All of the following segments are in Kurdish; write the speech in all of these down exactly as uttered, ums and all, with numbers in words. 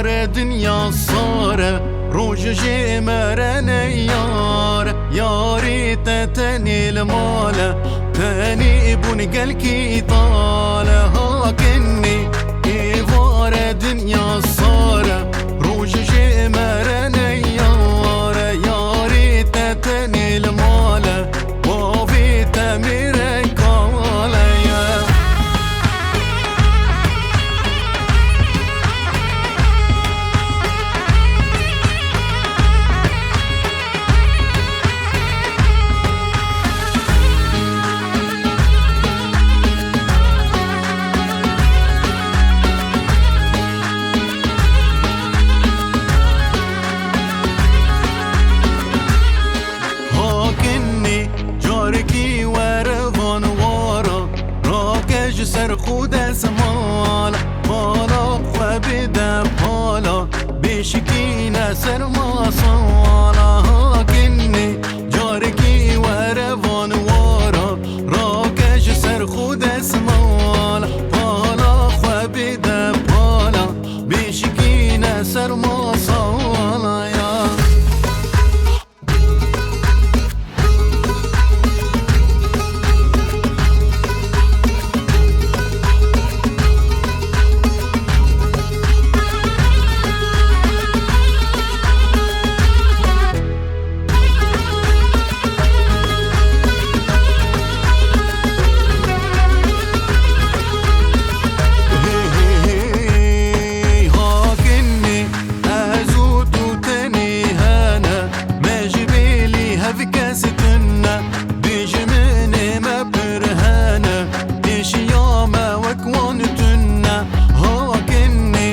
Dinya sar e, roj jê me re neyar e. Yarê te tenê li mal e, tenê bûn gelkî tal e. Hakinê êvar e, dinya sar e, roj jê me re neyar e. Yarê te tenê li mal e, bavê te mêrek kale ye. Hakinê carekî were van wara, rake ji ser xwe desmal, pala xwe bide pala, bêşikîne ser masala. Hakinê carekî were van wara, rake ji ser xwe desmal, pala xwe bide pala, bêşikîne ser masala ya. Hey, hey, hey, hakinê, ez û tu tenê hene, me ji bêlî hev kes tune, dijminê me pir hene, pêşiya me wek wan tune. Hakinê,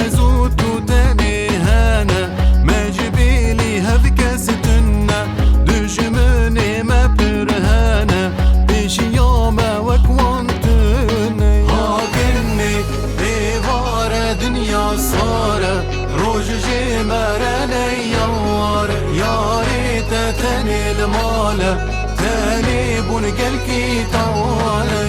ez û tu tenê hene, me ji bêlî hev kes tune, dijminê me pir hene, pêşiya me wek wan tune. Hakinê, êvar e, dinya sar e, roj jê me re neyar e. Yarê te tenê li mal e, tenê bûn gelkî tal e.